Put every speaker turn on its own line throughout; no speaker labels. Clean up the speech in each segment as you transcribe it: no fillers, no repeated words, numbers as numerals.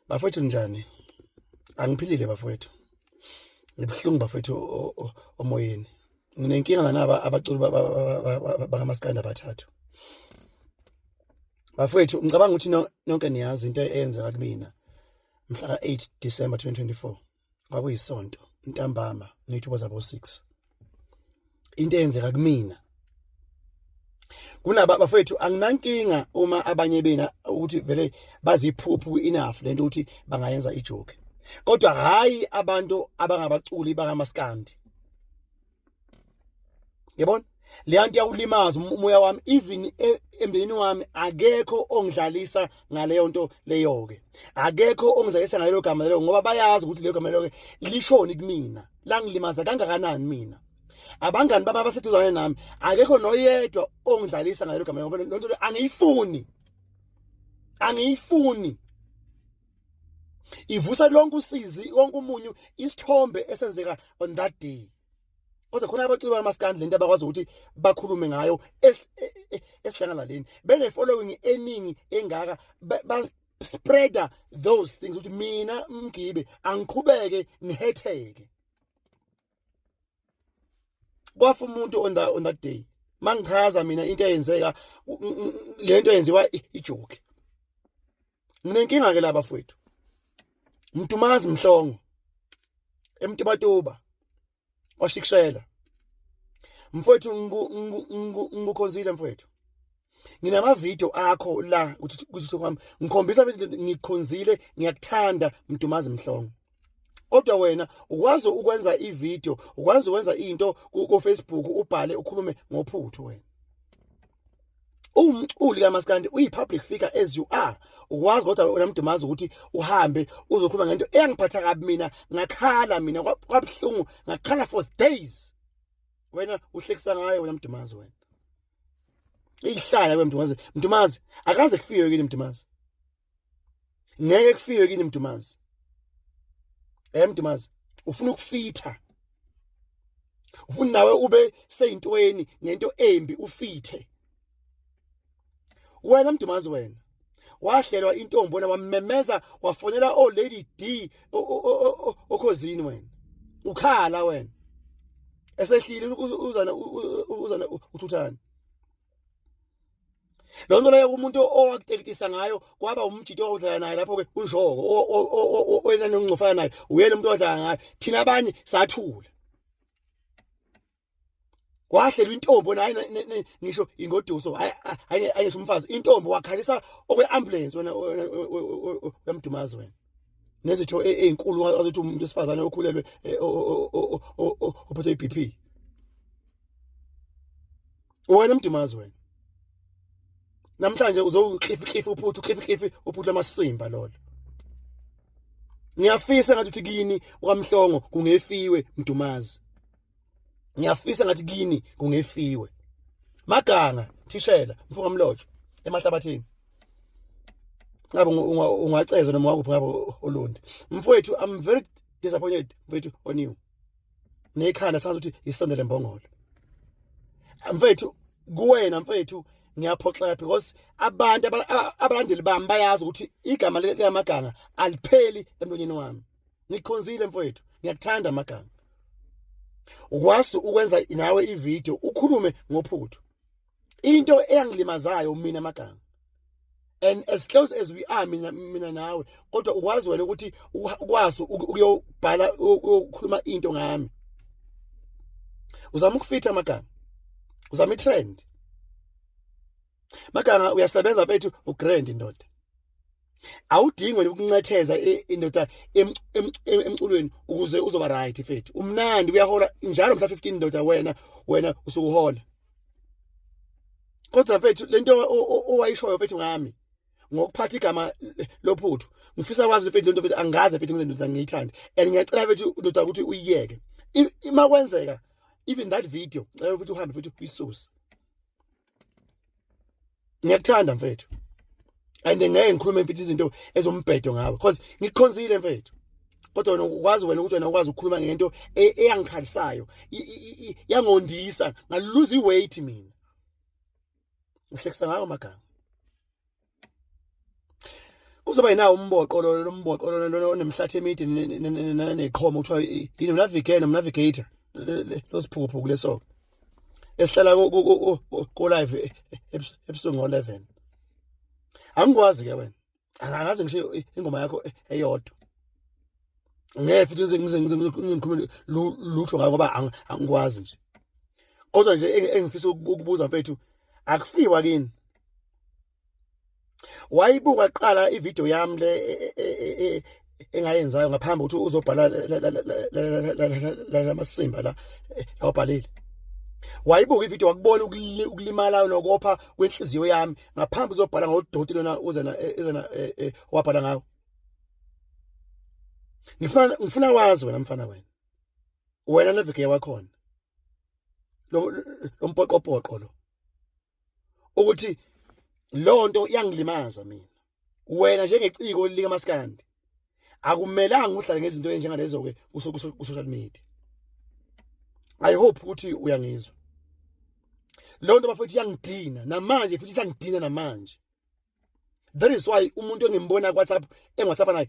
Bafowethu njani? Angiphilile bafowethu. Ngibuhlungu bafowethu omoyeni. Nginenkinga naba abaculi bakamaskandi abathathu. Bafowethu ngicabanga ukuthi nonke niyazi into eyenzeka kumina mhla ka-8 December 2024 kwakuyisonto ntambama ngeyithuba zabo 6 into eyenzeka kumina kunaba bafethu anginankinga uma abanye bena ukuthi vele baziphuphu enough lento ukuthi bangayenza ijoke kodwa hayi abantu abangabaculi bakamaskandi. Yabona leya nto iyawulimaza umoya wami, even emndenini wami akekho ongidlalisa ngaleyo nto leyo ke, akekho ongidlalisa ngalelo gama lelo, ngoba bayazi ukuthi lelo gama lelo ke lishoni kumina, langilimaza kangakanani mina. Abangani bami abaseduzane nami akekho noyedwa ongidlalisa ngalelo gama, ngoba lento angiyifuni, angiyifuni. Ivusa lonke usizi, wonke umunyu, isithombe esenzeka on that day. Kodwa khona abaculi bamaskandi lento abakwazi ukuthi bakhulume ngayo esidlangalaleni bene following eningi engaka, ba spreader those things ukuthi mina Mgibe angiqhubeke ngihetheke. Kwafa umuntu on that day. Mangichaza mina into eyenzeka, lento yenziwa ijoke. Nginenkinga ke la bafowethu. Mdumazi Mhlongo eMtubatuba washikishela mfowethu, ngikukhonzile mfowethu, nginama video akho la ukuthi kwami ngikhombisa ukuthi ngikhonzile, ngiyakuthanda Mdumazi Mhlongo. Kodwa wena ukwazi ukwenza ivideo, ukwazi ukwenza into ku Facebook, ubhale ukhulume ngophuthu. Wena uwumculi kaMaskandi, uyi-public figure as you are, ukwazi kodwa wena Mdumazi ukuthi uhambe uzokhuluma ngento eyangiphatha kabi mina, ngakhala mina kwabuhlungu, ngakhala for days. Wena uhlekisa ngayo wena Mdumazi, wena ihlaya we Mdumazi. Mdumazi, akaze kufiwe kini Mdumazi, ngeke kufiwe kini Mdumazi. Mdumazi, ufuna ukufitha, ufuna nawe ube seyintweni ngento embi, ufithe wena Mdumazi. Wena wahlelwa intombi, wena wamemeza, wafonela o Lady D okhozini, wena ukhala wena esehlile uzana uzana uthuthana. Lo nto leyo umuntu owakuteketisa ngayo kwaba umjito owawudlala naye lapho ke, uNjoko wena nongcofana naye, uyena umuntu owadlala ngayo, thina abanye sathula. Kwahlelwa intombi wena, hayi ngisho ingoduso, hayi hayi ngisho umfazi, intombi wakhalisa okwe-ambulance wena uyamdumazi wena nezitho ey'nkulu azothi umuntu wesifazane okhulelwe ophethwe i-BP. Wena Mdumazi, wena namhlanje uzowuklifi klifi uphuthu, uklifi klifi uphuthu amasimba lolo. Ngiyafisa ngathi uthi kini kwaMhlongo kungefiwe Mdumazi, ngiyafisa ngathi kini kungefiwe. Maganga thishela mfunga mlotshwa emahlabathini, ngabe ungaceza noma wakuphi, ngabe olundi mfowethu. I'm very disappointed mfowethu on you, nekhanda sazi ukuthi isondele mbongolo mfethu kuwena mfethu. Ngiyaphoxeka because abantu abalandeli bami bayazi ukuthi igama likaMaganga alipheli emlonyeni wami. Ngikhonzile mfowethu, ngiyakuthanda Maganga. Ukwazi ukwenza nawe ivideo ukhulume ngophuthu, into eyangilimazayo mina Maganga, and as close as we are mina nawe, kodwa ukwazi wena ukuthi ukwazi ukuyobhala ukukhuluma into ngami, uzama ukufitha amagama, uzama itrend. Maganga, uyasebenza mfethu, ugrand indoda, awudingi wena ukuncetheza indoda emculweni ukuze uzoba right mfethu. Umnandi, uyahola njalo mhla 15 ndoda, wena usukuhola. Kodwa mfethu lento owayishoyo mfethu ngami ngokuphatha igama lophuthu, ngifisa kwazi mfethu lento mfethu, angaze mfethu ngize ndoda ngiyithande, and ngiyacela mfethu ndoda ukuthi uyiyeke. Ima kwenzeka even that video, ngicela ukuthi uhambe futhi uyisuse. Ngiyakuthanda mfethu. And ngeke ngikhulume mfethu izinto ezombhedo ngawe because ngikukhonzile mfethu, kodwa wena ukwazi wena ukuthi wena ukwazi ukukhuluma ngento eyangikhalisayo, yangondisa, ngaluza iweight mina. Uhlekisa ngawo amagama. Kuzoba yinawo umboqo lo, lomboqo lo onemhlathi emide neqhomo, kuthiwa yini, navigator, navigator losiphukuphuku leso esihlala ko live ebusuku ngo-11. Angikwazi ke wena, angaze ngisho ingoma yakho eyodwa, ngeke futhi ngize ngikhulume lutho ngayo ngoba angikwazi nje. Kodwa nje engifisa ukubuza mfethu, akufiwa kini? Wayibuka qala ivideo yami le engayenzayo ngaphambi ukuthi uzobhala lamasimba la lawabhalile? Wayibuka ivideo, wakubona ukulimala nokopha kwenhliziyo yami ngaphambi uzobhala ngodoti lona uze ezena wabhala ngawo? Ngifuna wazi wena mfana, wena navigate wakhona lo mpoqopoqo lo, ukuthi lonto iyangilimaza mina. Wena njengeciko lika maskandi akumelanga uhlale ngezinto enjengalezo ke ku social media. I hope ukuthi uyangizwa lonto bafethu, iyangidina namanje futhi, isangidina namanje. That is why umuntu engimbona ku WhatsApp, engiWhatsApp naye,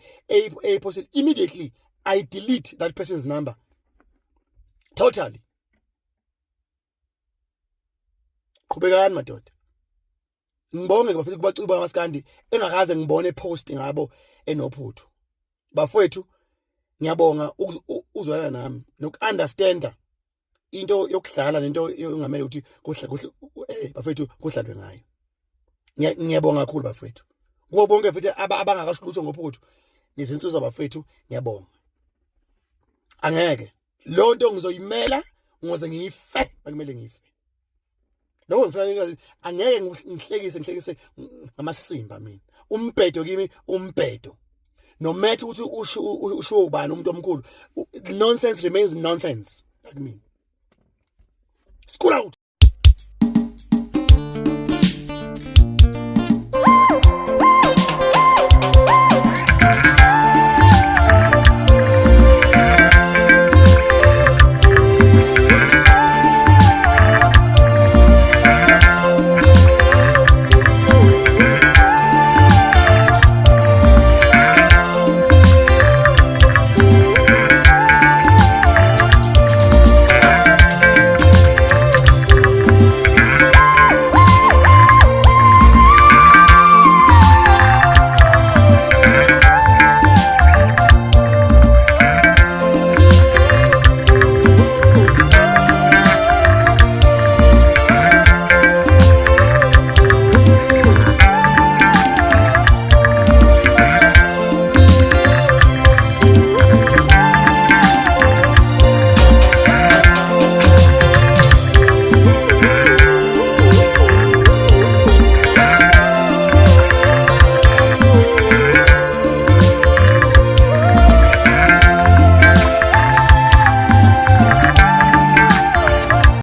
eyipost, immediately I delete that person's number totally. Qhubekani madoda. Ngibonge bafethu kubaculi bamaskandi engakaze ngibone post ngabo enophuthu. Bafowethu, ngiyabonga uzwana nami nokunderstanda into yokudlala nento yongamele ukuthi kuhle kuhle, bafethu, kudlalwe ngayo. Ngiyabonga kakhulu bafethu, kubo bonke futhi abangakasho lutho ngophuthu, nizinsizwa bafethu, ngiyabonga. Angeke lo nto ngizoyimela ngoze ngife, akumele ngife lokho ngifuna. Angeke ngihlekise ngamasimba mina. Umbhedo kimi umbhedo, no matter ukuthi usho usho ubani umuntu omkhulu, nonsense remains nonsense kumina. School out.